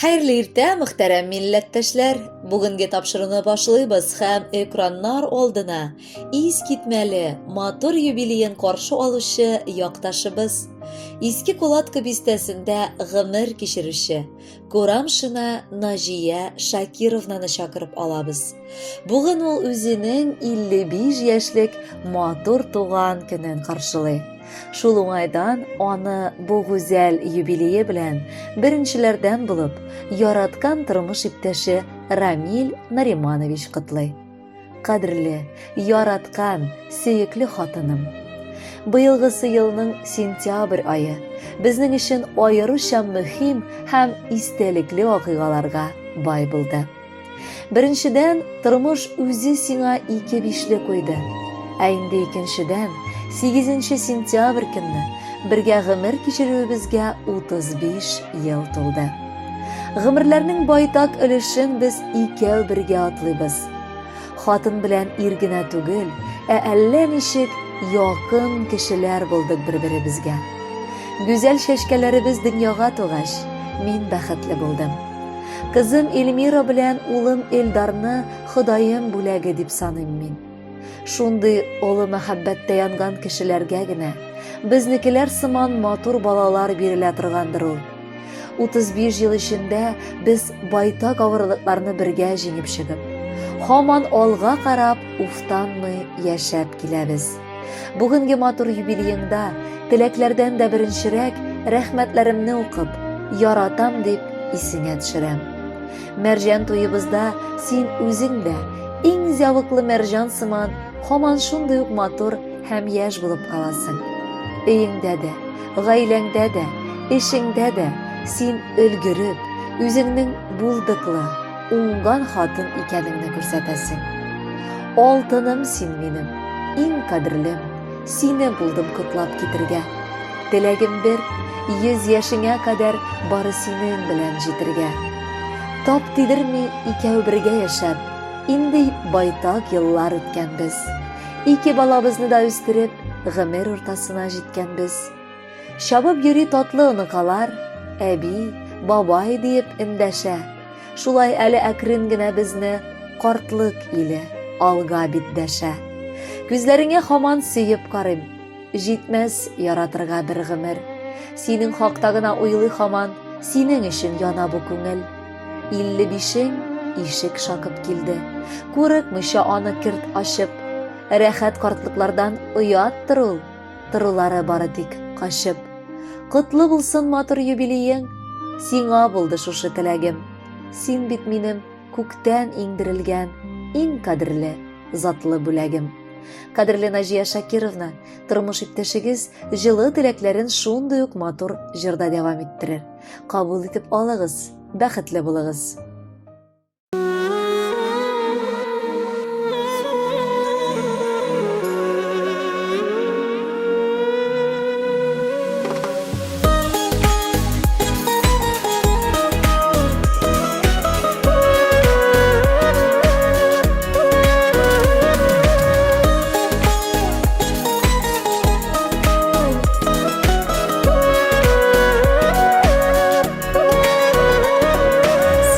Хәерле иртә, мөхтәрәм милләттәшләр! Бүгенге тапшыруны башлыйбыз һәм экраннар алдына искитмәле матур юбилеен каршы алучы якташыбыз, Иске Кулатка бистәсендә гомер кичерүче Курамшина Наҗия Шакировнаны чакырып алабыз. Бүген ул үзенең 55 яшьлек матур туган көнен каршылый. Шул уңайдан аны бу гүзәл юбилее белән беренчеләрдән булып яраткан тормыш иптәше Рамил Нариманович котлый. Кадерле, яраткан, сөекле хатыным. Быелгысы елның сентябрь ае безнең өчен аеруча мөһим һәм истәлекле вакыйгаларга бай булды. Беренчедән, тормыш үзе сиңа ике бишле куйды. Ә инде икенчедән, 8 сентябрь көнне бергә гомер кичерүебезгә 35 ел тулды. Гомерләрнең байтак өлешен без икәү бергә атлыйбыз. Хатын белән ир генә түгел, ә әллә ничек якын кешеләр булдык бер-беребезгә. Гүзәл чәчкәләребез дөньяга тугач, мин бәхетле булдым. Кызым Эльмира белән улым Эльдарны Ходаем бүләге дип саныйм мин. Шундый олы мәхәббәттә янган кешеләргә генә безнекеләр сыман матур балалар бирелә торгандыр ул. 35 ел эчендә без байтак авырлыкларны бергә җиңеп чыгып, һаман алга карап, уфтанмый яшәп киләбез. Бүгенге матур юбилееңда теләкләрдән дә беренчерәк рәхмәтләремне укып, яратам дип исеңә төшерәм. Мәрҗән туебызда син үзең дә иң зәвыклы мәрҗан сыман һаман шундый ук матур һәм яшь булып каласың. Өеңдә дә, гаиләңдә дә, эшеңдә дә син өлгереп, үзеңнең булдыклы, уңган хатын икәнеңне күрсәтәсең. Алтыным син минем, иң кадерлем, сине булдым котлап китергә. Теләгем бер, 100 яшеңә кадәр бары синең белән җитергә. Тап тидерми икәү бергә яшәп, инде байтак еллар үткәнбез. Ике балабызны да үстереп, гомер уртасына җиткәнбез. Чабып йөри татлы оныкалар, әби, бабай диеп эндәшә. Шулай әле әкрен генә безне картлык иле алга бит дәшә. Күзләреңә хаман сөеп карыйм, җитмәс яратырга бер гомер. Синең хакта гына уйлый хаман, синең өчен яна бу күңел. 55-ең ишек шакып килде. Курыкмыйча аны керт ачып. Рәхәт картлыклардан ояттыр ул. Торулары бары тик качып. Котлы булсын матур юбилеең, сиңа булды шушы теләгем. Син бит минем күктән иңдерелгән иң кадерле, затлы бүләгем. Кадерле Наҗия Шакировна, тормыш иптәшегез җылы теләкләрен шундый ук матур җырда дәвам иттерер. Кабул итеп алыгыз, бәхетле булыгыз.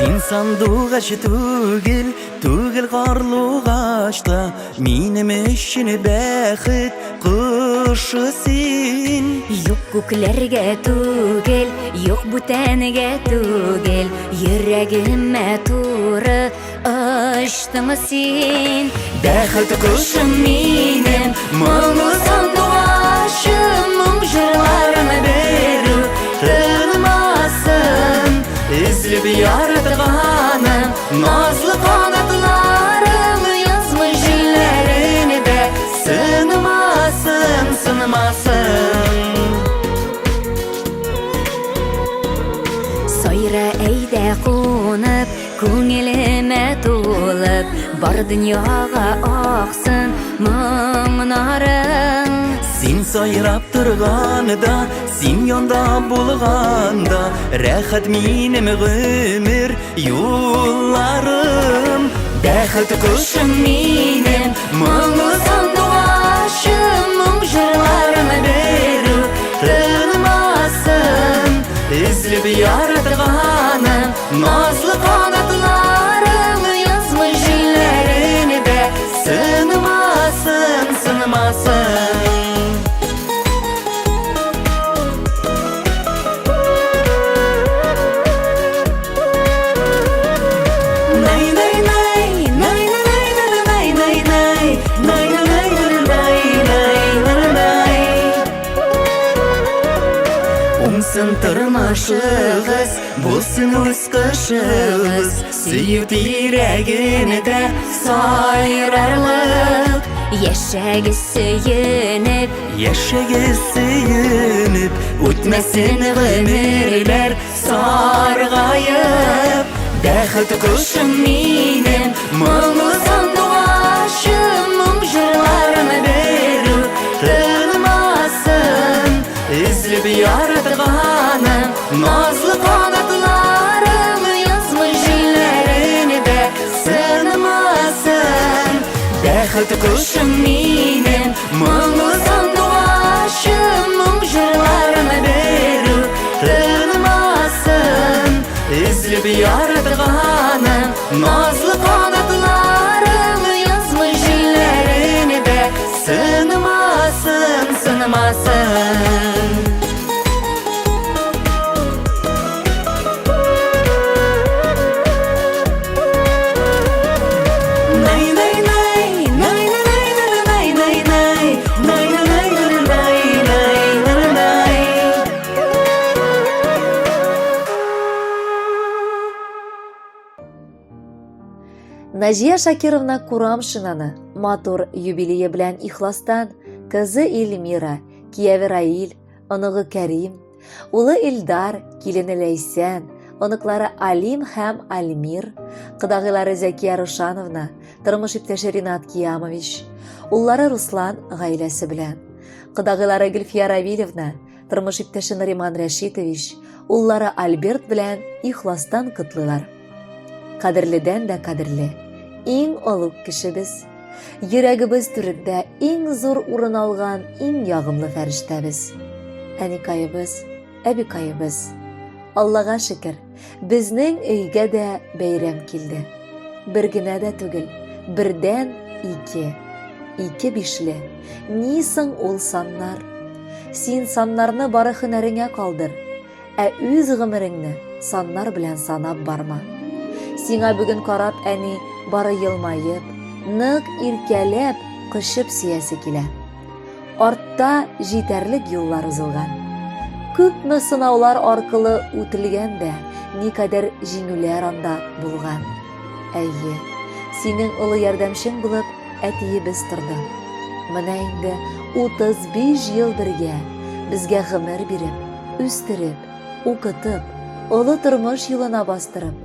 Син сандугач түгел, түгел карлугач та, Минем өчен бәхет кошы син. Юк күкләргә түгел, юк бүтәнгә түгел, Йөрәгемә туры очтың син. Бәхет кошым минем, моңлы сандугачым, моң җырларым берү тынмасын. Өзелеп яратганым, назлы канатларым, язмыш җилләрендә сынмасын, сынмасын. Сайра әйдә кунып, Күңелемә тулып, бар дөньяга аксын моңнарың. Син сайрап торганда, син янда булганда, рәхәт минем гомер юлларым. Бәхет кошым минем, моңлы сандугачым, моң җырларым берүк тынмасын. Өзелеп яратганым. Назлы канатларың язмыш җилләрендә сынмасын, сынмасын. Уңсын тормышыгыз, булсын үз кышыгыз, сөю тирәгендә сайрарлык. Яшәгез сөенеп, Яшәгез сөенеп, үтмәсен гомерләр саргаеп. Бәхет кошым минем, моңлы сандугачым, моң җырларын берүк тынмасын. Өзелеп яратганым, назлы канатларым, язмыш җилләрендә сынмасын. Бәхет кошым минем, моңлы сандугачым, моң җырларын берүк тынмасын. Өзелеп яратганым, назлы канатларым, язмыш җилләрендә сынмасын, сынмасын. Наҗия Шакировна Курамшинаны матур юбилее белән ихластан кызы Эльмира, кияве Раил, оныгы Кәрим, улы Илдар, килене Ләйсән, оныклары Алим һәм Альмир, кодагыйлары Зәкия Рушановна, тормыш иптәше Ринат Киямович, уллары Руслан гаиләсе белән, кодагыйлары Гөлфия Равилевна, тормыш иптәше Нариман Рәшитович, уллары Альберт белән ихластан котлыйлар. Кадерледән дә кадерле, иң олуг кешебез, йөрәгебез түрендә иң зур урын алган иң ягымлы фәрештәбез. Әникаебыз, әбикаебыз. Аллага шөкер, безнең өйгә дә бәйрәм килде. Бер генә дә түгел, бердән ике. Ике бишле. Ни соң ул саннар? Син саннарны бары һөнәреңә калдыр. Ә үз гомереңне саннар белән санап барма. Сиңа бүген карап, әни, бары елмаеп, нык иркәләп, кочып сөясе килә. Артта җитәрлек юллар узылган. Күпме сынаулар аркылы үтелгән дә, никадәр җиңүләр анда булган. Әйе, синең олы ярдәмчең булып әтиебез торды. Менә инде 35 ел бергә, безгә гомер биреп, үстереп, укытып, олы тормыш юлына бастырып,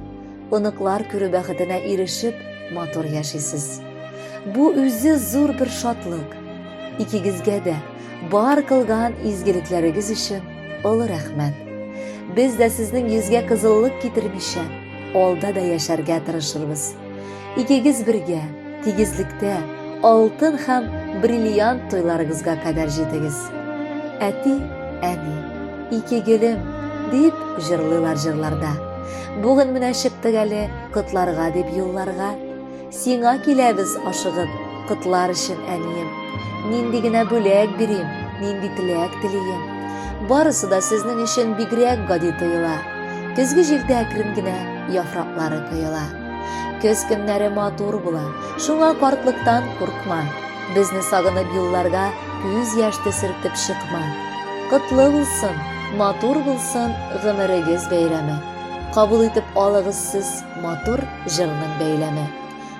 оныклар күрү бәхетенә ирешеп, матур яшисез. Бу үзе зур бер шатлык. Икегезгә дә бар кылган изгелекләрегез өчен олы рәхмәт. Без дә сезнең йөзгә кызыллык китермичә, алда да яшәргә тырышырбыз. Икегез бергә, тигезлектә, алтын һәм бриллиант туйларыгызга кадәр җитегез. Әти, әни, ике гөлем, дип җырлыйлар җырларда. Бүген менә чыктык әле котларга дип юлларга. Сиңа киләбез ашыгып, котлар өчен, әнием. Нинди генә бүләк бирим, нинди теләк телием. Барысы да сезнең өчен бигрәк гади тоела. Көзге җилдә әкрен генә яфраклары коела. Көз көннәре матур була, шуңа картлыктан куркма. Безне сагынып юлларга күз яшьте сөртеп чыкма. Котлы булсын, матур булсын гомерегез бәйрәме. Кабул итеп алыгыз сез матур җырның бәйләме.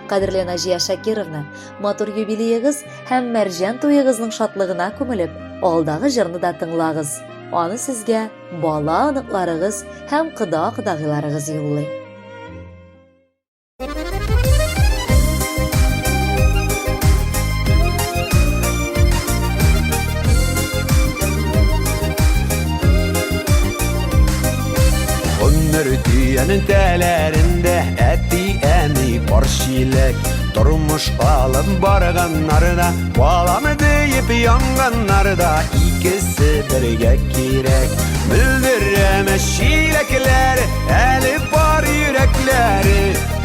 Кадерле Наҗия Шакировна, матур юбилеегыз һәм мәрҗән туегызның шатлыгына күмелеп, алдагы җырны да тыңлагыз. Аны сезгә бала оныкларыгыз һәм кода-кодагыйларыгыз юллый. Гомер төянең тәләрендә әти-әни пар чиләк. Тормыш алып барганнар да, балам диеп янганнар да. Икесе бергә кирәк. Мөлдерәмә чиләкләр, әле бар йөрәкләре.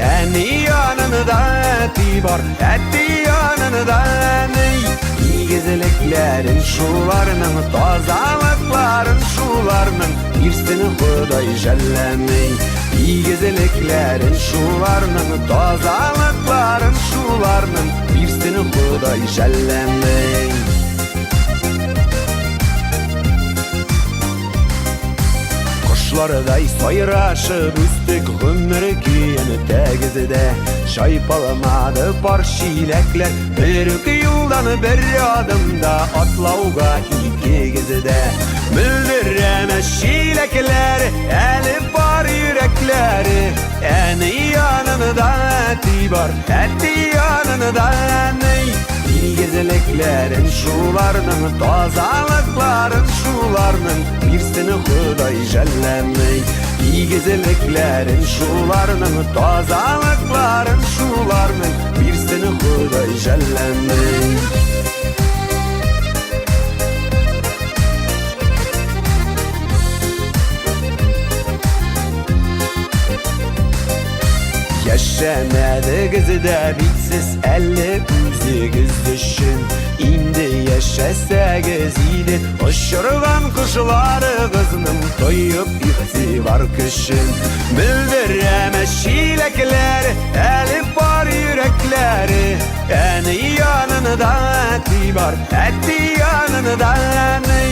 Әни янында әти бар, әти янында әни. Игезлекләрен шуларның, тазалыкларын шуларның, бирсен Ходай жәлләми. Игезлекләрен шуларның, тазалыкларын шуларның, бирсен Ходай жәлләми. Кошлардай сайрашып үстек гомер көен тәгездә. Чайпалмады пар чиләкләр, бер үк юлдан бер адымда атлауга икегездә. Мөлдерәмә чиләкләр, әле бар йөрәкләре. Әни янында әти бар, әти янында әни. Игезлекләрен шуларның, тазалыкларын шуларның, бирсен Ходай жәлләми. Игезлекләрен шуларның, тазалыкларын шуларның, бирсен Ходай жәлләми. Яшәмәдегез дә бит сез әле үзегез өчен. Инде яшәсәгез иде, очырган кошларыгызның тоеп игътибар көчен. Мөлдерәмә чиләкләр, әле бар йөрәкләре. Әни янында әти бар, әти янында әни.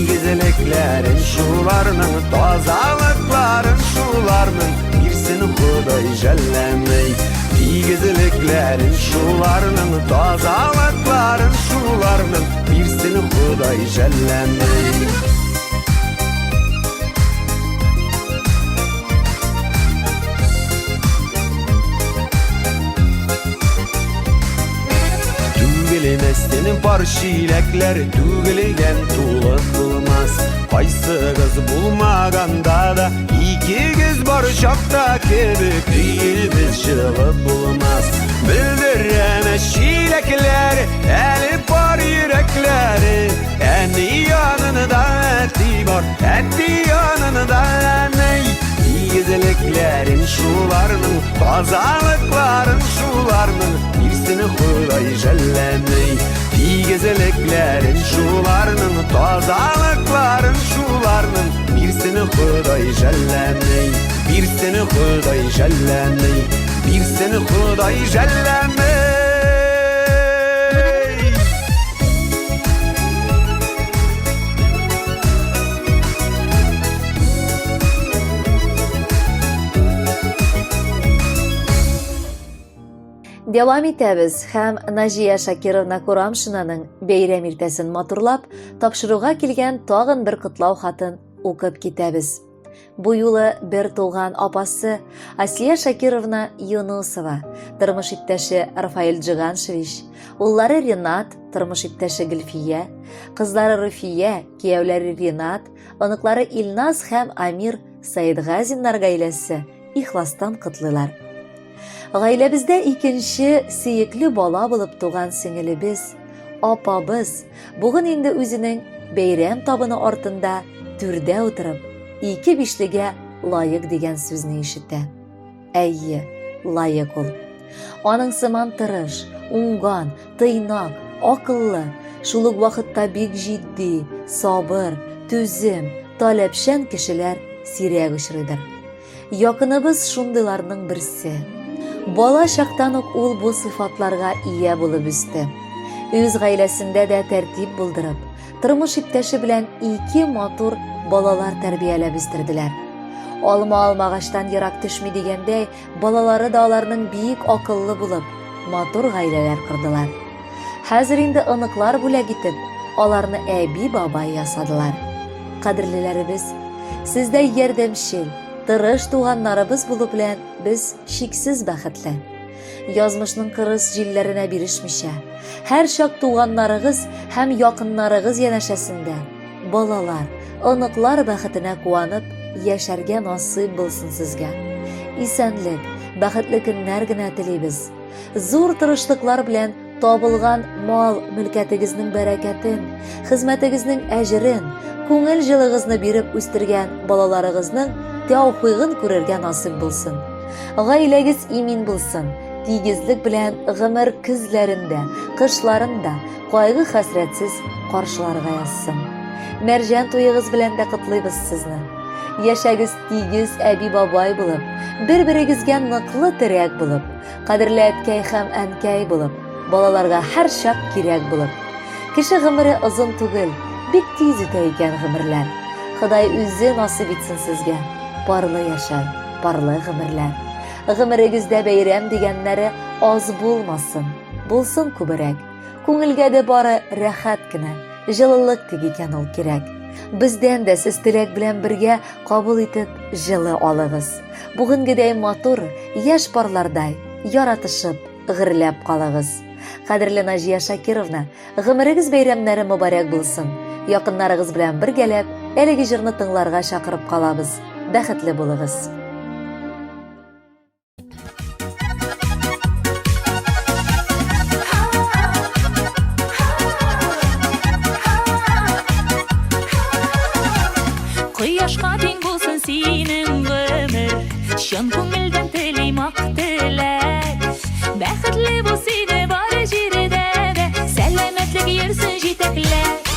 Игезлекләрен шуларның, тазалыкларын шуларның, бирсен Ходай жәлләми. Игезлекләрен шуларның, тазалыкларын шуларның, бирсен Ходай жәлләми. Түгелмәстен бар чиләкләр, түгелгән тулы булмас. Кайсыгыз булмаганда да, икегез бар чакта кебек өебез җылы булмас. Мөлдерәмә чиләкләр, әле бар йөрәкләре. Әни янында әти бар, әти янында әни. Игезлекләрен шуларның, тазалыкларын шуларның, бирсен Ходай жәлләми. Игезлекләрен шуларның, тазалыкларын шуларның, бирсен Ходай жәлләми. Бирсен Ходай жәлләми. Бирсен Ходай жәлләми. Дәвам итәбез һәм Наҗия Шакировна Курамшинаның бәйрәм иртәсен матурлап, тапшыруга килгән тагын бер котлау хатын укып китәбез. Бу юлы бер туган апасы Асия Шакировна Юнусова, тормыш иптәше Рафаэль Джиганшевич, уллары Ренат, тормыш иптәше Гөлфия, кызлары Руфия, кияүләре Ренат, оныклары Илназ һәм Амир Саидгазиннар гаиләсе ихластан котлыйлар. Гаиләбездә икенче сөекле бала булып туган сеңелебез, апабыз бүген инде үзенең бәйрәм табыны артында түрдә утырып, ике бишлегә лаек дигән сүзне ишетә. Әйе, лаек ул. Аның сыман тырыш, уңган, тыйнак, акыллы, шул ук вакытта бик җитди, сабыр, түзем, таләпчән кешеләр сирәк очрыйдыр. Якыныбыз шундыйларның берсе. Бала чактан ук ул бу сыйфатларга ия булып үсте. Үз гаиләсендә дә тәртип булдырып, тормыш иптәше белән ике матур балалар тәрбияләп үстерделәр. Алма алмагачтан ерак төшми дигәндәй, балалары да аларның бик акыллы булып, матур гаиләләр кордылар. Хәзер инде оныклар бүләк итеп, аларны әби-бабай ясадылар. Кадерлеләребез, сездәй ярдәмчел, тырыш туганнарыбыз булу белән без чиксез бәхетле. Язмышның кырыс җилләренә бирешмичә, һәрчак туганнарыгыз һәм якыннарыгыз янәшәсендә балалар, оныклар бәхетенә куанып яшәргә насыйп булсын сезгә. Исәнлек, бәхетле көннәр генә телибез. Зур тырышлыклар белән Табылган мал мөлкәтегезнең бәрәкәтен, хезмәтегезнең әҗерен, күңел җылыгызны биреп үстергән балаларыгызның тәүфыйгын күрергә насыйп булсын. Гаиләгез имин булсын, тигезлек белән гомер көзләрен дә, кышларын да кайгы-хәсрәтсез каршыларга язсын. Мәрҗән туегыз белән дә котлыйбыз сезне. Яшәгез тигез әби-бабай булып, бер-берегезгә ныклы терәк булып, кадерле әткәй һәм әнкәй булып, балаларга һәрчак кирәк булып. Кеше гомере озын түгел, бик тиз үтә икән гомерләр. Ходай үзе насыйп итсен сезгә парлы яшәү, парлы гомерләр. Гомерегездә бәйрәм дигәннәре аз булмасын, булсын күбрәк. Күңелгә дә бары рәхәт кенә, җылылык тик икән ул кирәк. Бездән дә сез теләк белән бергә кабул итеп җылы алыгыз. Бүгенгедәй матур, яшь парлардай яратышып, гөрләп калыгыз. Кадерле Наҗия Шакировна, гомерегез бәйрәмнәре мөбарәк булсын. Якыннарыгыз белән бергәләп, әлеге җырны тыңларга чакырып калабыз. Бәхетле булыгыз. Кояшка тиң булсын синең гомер, Чын күңелдән телим ак теләк. Бәхетле бул сине бар җирдә дә, Сәламәтлек йөрсен җитәкләп.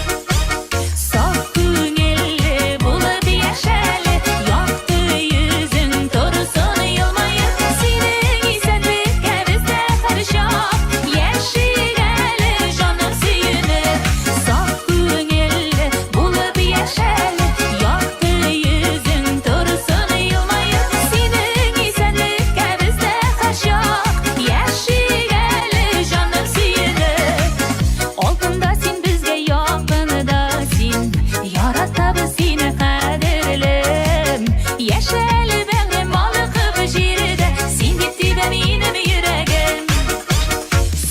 Саф күңелле булып яшәле, Якты йөзең торсын елмаеп. Синең исәнлеккә без дә һәрчак Яшик әле, җаным сөенеп. Саф күңелле булып яшәле, Якты йөзең торсын елмаеп. Синең исәнлеккә без дә һәрчак Яшик әле, җаным сөенеп. Алтында син безгә якында син, Яратабыз сине, кадерлем. Яшә әле бәгърем балкып җирдә, Син дип тибә минем йөрәгем.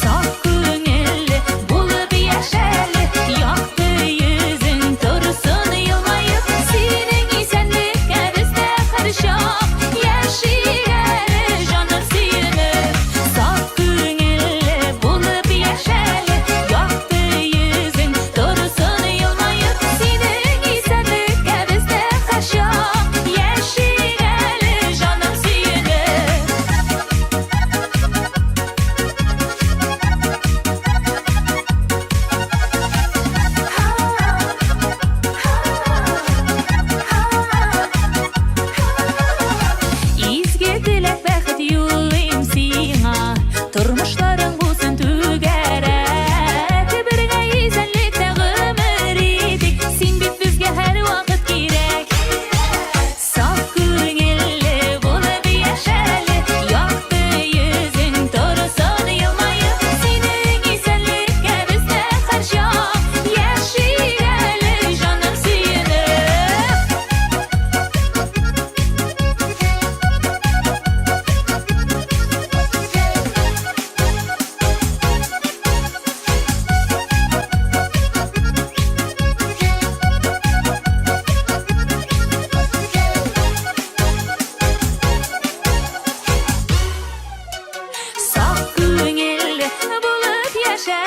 Саф күңелле булып яшә әле, Якты йөзең торсын елмаеп. Синең исәнлеккә без дә һәрчак Яшик әле, җаным сөенеп. Саф күңелле булып яшә әле, Якты йөзең торсын елмаеп. Синең исәнлеккә без дә һәрчак Яшик әле, җаным сөенеп. Изге теләк, бәхет юлыйм сиңа, Тормышларың булсын түгәрәк. Бергә исәнлектә гомер итик, Син бит безгә һәрвакыт кирәк. Саф күңелле булып яшәле, Якты йөзең торсын елмаеп. Синең исәнлеккә без дә һәрчак Яшик әле, җаным сөенеп. Саф күңелле булып яшә.